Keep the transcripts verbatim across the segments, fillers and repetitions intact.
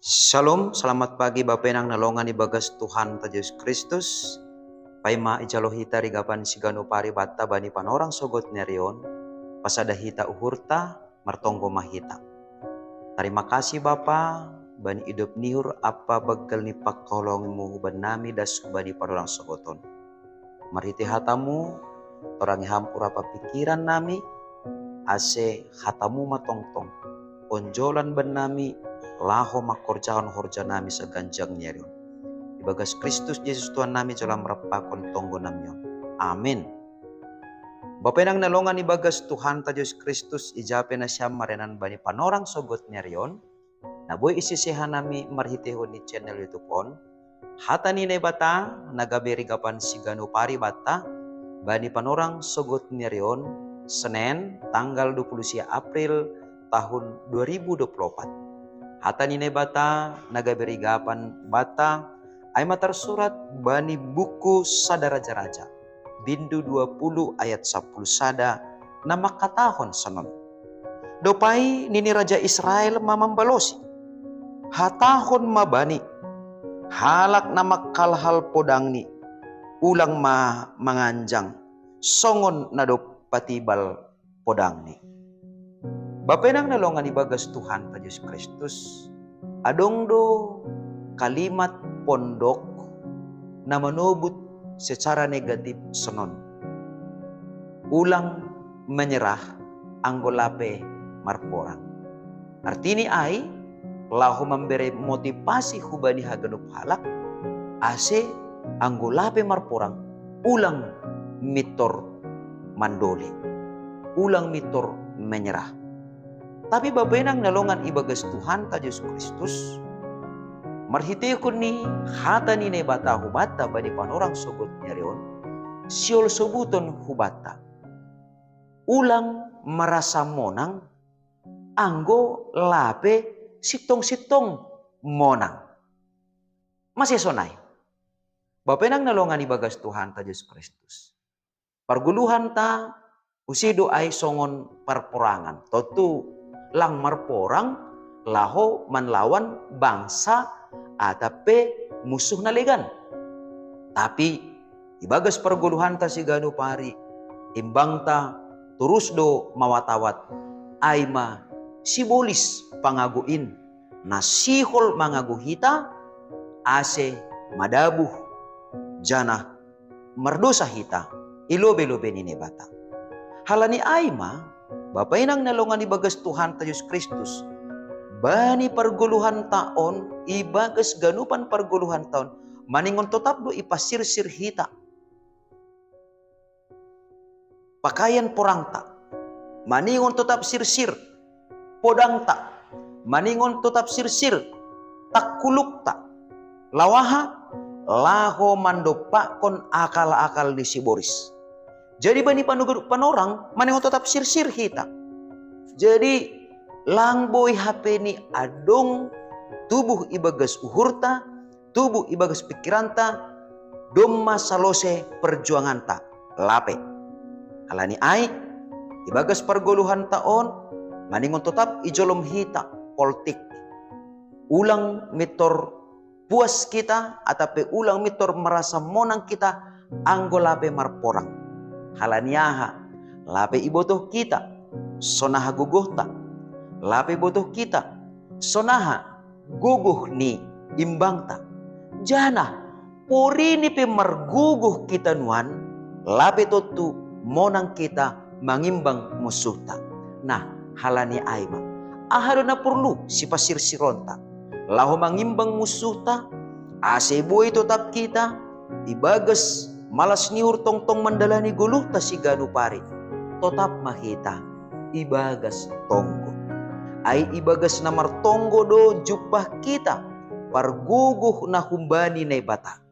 Shalom, selamat pagi Bapenang na longan ibagas Tuhan ta Jesus Kristus. Paima ijalo hita rigapan sigano pari batta bani panorang sogot nerion, pasada hita uhurta, martonggo mahita. Terima kasih Bapa, bani idop nihur apa baggal ni pangkaholongimu bannami das bani panorang sogoton. Marhite hatamu, torangi ham urapa pikiran nami, ase hatamu matongtong onjolan bannami laho mangkorjahon horjanami saganjang ni ari on. Ibagas Kristus Jesus Tuhan nami jolam rampakon tonggo nami on. Amin. Bapenang na longan ibagas Tuhan ta Jesus Kristus, ijape nasiam marenan bani panorang sogot ni ari on, na boi isise hanami marhitehon ni channel YouTube on, hata ni Naibata na gabe rigapan sigano pari batta bani panorang sogot ni ari on, Senen tanggal dua puluh sia April tahun dua ribu dua puluh empat. Hata ni Naibata na gabe rigapan batta ai ma tarsurat bani buku sada Raja-raja, bindu dua puluh ayat sapuluh sada, na mangkatahon sonon. Dopai nini raja Israel ma mambalosi, hatahon ma bani, halak na mangkalhal podangni, ulang ma manganjang, songon na dob patibal podangni. Bapenang na longan ibagas Tuhan ta Jesus Kristus, adong do kalimat pondok na manobut secara negatif sonon. Ulang menyerah anggo lape marporang. Artini ai, laho mambere motivasi hubani haganup halak, ase anggo lape marporang, ulang mintor mandole, ulang mintor menyerah. Tapi Bapenang na longan ibagas Tuhan ta Jesus Kristus, marhitehon ni hata ni Naibata hubanta bani panorang sogot ni ari on, sihol sobuton hubanta. Ulang merasa monang anggo lape sintong-sintong monang. Mase sonai? Bapenang na longan ibagas Tuhan ta Jesus Kristus. Pargoluhan ta usi do ai songon parporangan. Tontu lang marporang laho manlawan bangsa atap pe musuh na legan. Tapi ibagas pargoluhan ta sigano pari, imbang ta torus do mawatawat, ai ma sibolis pangago in, na sihol mangago hita, ase madabuh janah mardosa hita i lobe-lobe ni Naibata. Halani ai ma, Bapenang na longan ibagas Tuhan ta Jesus Kristus, bani pargoluhan ta on, ibagas ganupan pargoluhan ta on, maningon totap do ipasirsir hita pakaian porangta, maningon totap sirsir podangta, maningon totap sirsir tangkulukta. Lawaha, laho mandompakkon akal-akal ni siboris. Jadi bani panugaduk panorang, maningon totap sirsir hita. Jadi lang boi hape ni adong tubuh ibagas uhurta, tubuh ibagas pikiranta, domma salose perjuanganta, lape. Halani ai, ibagas pargoluhanta on, maningon totap ijolom hita poltik. Ulang mintor puas kita, atap pe ulang mintor merasa monang kita, anggo lape marporang. Halani aha? Lape ibotoh kita sonaha gogohta. Lape ibotoh kita sonaha gogoh ni imbangta. Janah porini pe margogoh kita nuan, lape tontu monang kita mangimbang musuhta. Nah, halani ai ma, aha do na porlu sipasirsironta laho mangimbang musuhta, ase boi totap kita ibagas malas ni uhur tongtong mandalani goluhta siganup ari? Totap ma hita ibagas tonggo. Ai ibagas na martonggo do jumpah kita pargogoh na humbani Naibata.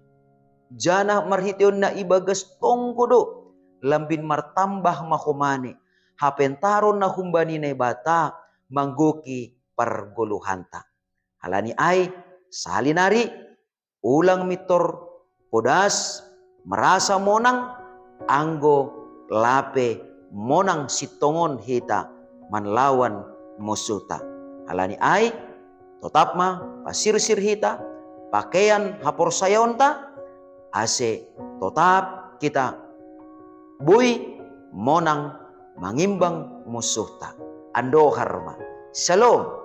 Janah marhiteon na ibagas tonggo do lambin martambah ma homani hapentaron na humbani Naibata manggohi pargoluhanta. Halani ai, sahali nari, ulang mintor podas, merasa monang, anggo lape monang sintongon hita manlawan musuhta. Halani ai, Totap ma pasirsir hita, pakean haporsayaonta, ase totap kita boi monang mangimbang munsuhta. Andohar ma. Shalom.